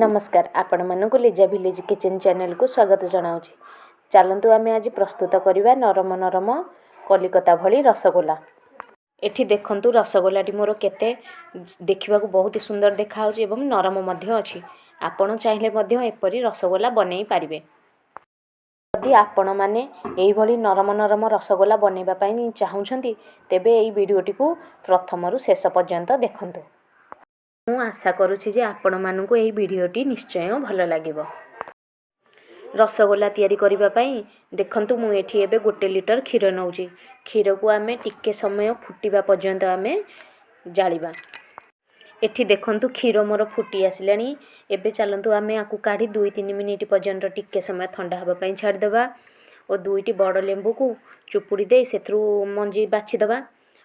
ନମସ୍କାର, ଆପଣମାନଙ୍କୁ Liza village kitchen ଚ୍ୟାନେଲକୁ ସ୍ୱାଗତ ଜଣାଉଛି। ଚାଲନ୍ତୁ, ଆମେ ଆଜି ପ୍ରସ୍ତୁତ କରିବା ନରମ ନରମ କଲିକତା ଭଳି ରସଗୋଲା। ଏଠି ଦେଖନ୍ତୁ, ରସଗୋଲାଟି ମୋର କେତେ ଦେଖିବାକୁ ବହୁତ ସୁନ୍ଦର ଦେଖାହେଉଛି ଏବଂ ନରମ ମଧ୍ୟ ଅଛି। ଆପଣ ଚାହିଁଲେ ମଧ୍ୟ ଏପରି ରସଗୋଲା ବନେଇ ପାରିବେ। ଯଦି ଆପଣମାନେ ଏଇଭଳି ନରମ ନରମ ରସଗୋଲା ବନେଇବା ପାଇଁ ଚାହୁଁଛନ୍ତି, ତେବେ ଏଇ ଭିଡ଼ିଓଟିକୁ ପ୍ରଥମରୁ ଶେଷ ପର୍ଯ୍ୟନ୍ତ ଦେଖନ୍ତୁ। ମୁଁ ଆଶା କରୁଛି ଯେ ଆପଣମାନଙ୍କୁ ଏହି ଭିଡ଼ିଓଟି ନିଶ୍ଚୟ ଭଲ ଲାଗିବ। ରସଗୋଲା ତିଆରି କରିବା ପାଇଁ ଦେଖନ୍ତୁ, ମୁଁ ଏଠି ଏବେ 1 ଲିଟର କ୍ଷୀର ନେଉଛି। କ୍ଷୀରକୁ ଆମେ ଟିକେ ସମୟ ଫୁଟିବା ପର୍ଯ୍ୟନ୍ତ ଆମେ ଜାଳିବା। ଏଠି ଦେଖନ୍ତୁ, କ୍ଷୀର ମୋର ଫୁଟି ଆସିଲାଣି। ଏବେ ଚାଲନ୍ତୁ, ଆମେ ଆକୁ କାଢ଼ି 2-3 ମିନିଟ୍ ପର୍ଯ୍ୟନ୍ତ ଟିକେ ସମୟ ଥଣ୍ଡା ହେବା ପାଇଁ ଛାଡ଼ିଦେବା ଓ ଦୁଇଟି ବଡ଼ ଲେମ୍ବୁକୁ ଚୁପୁଡ଼ି ଦେଇ ସେଥିରୁ ମଞ୍ଜି ବାଛିଦେବା।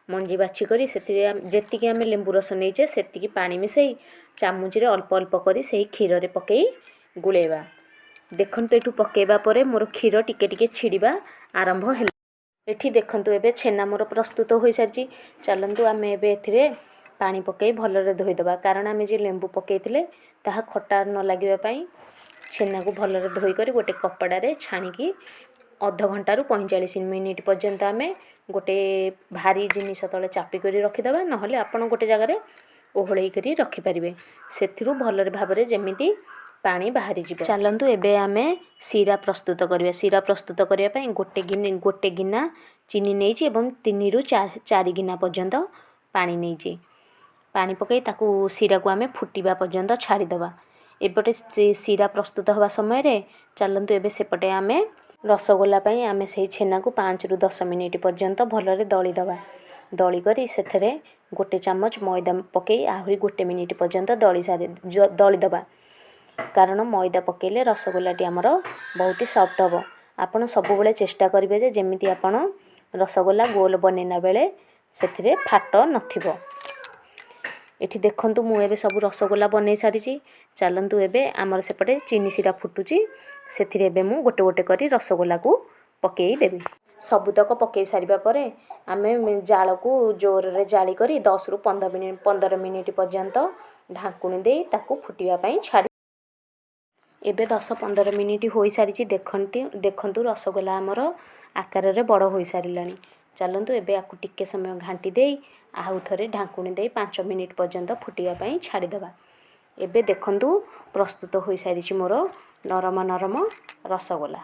ମଞ୍ଜି ବାଛି କରି ସେଥିରେ ଯେତିକି ଆମେ ଲେମ୍ବୁ ରସ ନେଇଛେ, ସେତିକି ପାଣି ମିଶାଇ ଚାମୁଚରେ ଅଳ୍ପ ଅଳ୍ପ କରି ସେହି କ୍ଷୀରରେ ପକାଇ ଗୋଳେଇବା। ଦେଖନ୍ତୁ, ଏଠୁ ପକାଇବା ପରେ ମୋର କ୍ଷୀର ଟିକେ ଟିକେ ଛିଡ଼ିବା ଆରମ୍ଭ ହେଲା। ଏଠି ଦେଖନ୍ତୁ, ଏବେ ଛେନା ମୋର ପ୍ରସ୍ତୁତ ହୋଇସାରିଛି। ଚାଲନ୍ତୁ, ଆମେ ଏବେ ଏଥିରେ ପାଣି ପକାଇ ଭଲରେ ଧୋଇଦେବା, କାରଣ ଆମେ ଯେ ଲେମ୍ବୁ ପକାଇଥିଲେ ତାହା ଖଟା ନ ଲାଗିବା ପାଇଁ। ଛେନାକୁ ଭଲରେ ଧୋଇକରି ଗୋଟେ କପଡ଼ାରେ ଛାଣିକି ଅଧଘଣ୍ଟାରୁ 45 ମିନିଟ୍ ପର୍ଯ୍ୟନ୍ତ ଆମେ ଗୋଟେ ଭାରି ଜିନିଷ ତଳେ ଚାପି କରି ରଖିଦେବା, ନହେଲେ ଆପଣ ଗୋଟେ ଜାଗାରେ ଓହଳେଇ କରି ରଖିପାରିବେ। ସେଥିରୁ ଭଲରେ ଭାବରେ ଯେମିତି ପାଣି ବାହାରିଯିବ। ଚାଲନ୍ତୁ, ଏବେ ଆମେ ଶିରା ପ୍ରସ୍ତୁତ କରିବା। ଶିରା ପ୍ରସ୍ତୁତ କରିବା ପାଇଁ ଗୋଟେ ଗିନା ଚିନି ନେଇଛି ଏବଂ 3ରୁ 4 ଗିନା ପର୍ଯ୍ୟନ୍ତ ପାଣି ନେଇଛି। ପାଣି ପକାଇ ତାକୁ ଶିରାକୁ ଆମେ ଫୁଟିବା ପର୍ଯ୍ୟନ୍ତ ଛାଡ଼ିଦେବା। ଏପଟେ ଶିରା ପ୍ରସ୍ତୁତ ହେବା ସମୟରେ ଚାଲନ୍ତୁ, ଏବେ ସେପଟେ ଆମେ ରସଗୋଲା ପାଇଁ ଆମେ ସେଇ ଛେନାକୁ 5ରୁ 10 ମିନିଟ୍ ପର୍ଯ୍ୟନ୍ତ ଭଲରେ ଦଳିଦେବା। ଦଳି କରି ସେଥିରେ ଗୋଟେ ଚାମଚ ମଇଦା ପକାଇ ଆହୁରି ଗୋଟେ ମିନିଟ୍ ପର୍ଯ୍ୟନ୍ତ ଦଳିଦେବା, କାରଣ ମଇଦା ପକାଇଲେ ରସଗୋଲାଟି ଆମର ବହୁତ ସଫ୍ଟ ହେବ। ଆପଣ ସବୁବେଳେ ଚେଷ୍ଟା କରିବେ ଯେ ଯେମିତି ଆପଣ ରସଗୋଲା ଗୋଲ ବନେଇଲା ବେଳେ ସେଥିରେ ଫାଟ ନଥିବ। ଏଠି ଦେଖନ୍ତୁ, ମୁଁ ଏବେ ସବୁ ରସଗୋଲା ବନେଇ ସାରିଛି। ଚାଲନ୍ତୁ, ଏବେ ଆମର ସେପଟେ ଚିନି ଶିରା ଫୁଟୁଛି। ସେଥିରେ ଏବେ ମୁଁ ଗୋଟେ ଗୋଟେ କରି ରସଗୋଲାକୁ ପକାଇ ଦେବି। ସବୁତକ ପକାଇ ସାରିବା ପରେ ଆମେ ଜାଳକୁ ଜୋରରେ ଜାଳି କରି 10ରୁ 15 ମିନିଟ୍ ପର୍ଯ୍ୟନ୍ତ ଢାଙ୍କୁଣୀ ଦେଇ ତାକୁ ଫୁଟିବା ପାଇଁ ଛାଡ଼ି। ଏବେ 10-15 ମିନିଟ୍ ହୋଇସାରିଛି। ଦେଖନ୍ତୁ, ରସଗୋଲା ଆମର ଆକାରରେ ବଡ଼ ହୋଇସାରିଲାଣି। ଚାଲନ୍ତୁ, ଏବେ ଆକୁ ଟିକେ ସମୟ ଘାଣ୍ଟି ଦେଇ ଆଉ ଥରେ ଢାଙ୍କୁଣୀ ଦେଇ 5 ମିନିଟ୍ ପର୍ଯ୍ୟନ୍ତ ଫୁଟିବା ପାଇଁ ଛାଡ଼ିଦେବା। ଏବେ ଦେଖନ୍ତୁ, ପ୍ରସ୍ତୁତ ହୋଇସାରିଛି ମୋର ନରମ ନରମ ରସଗୋଲା।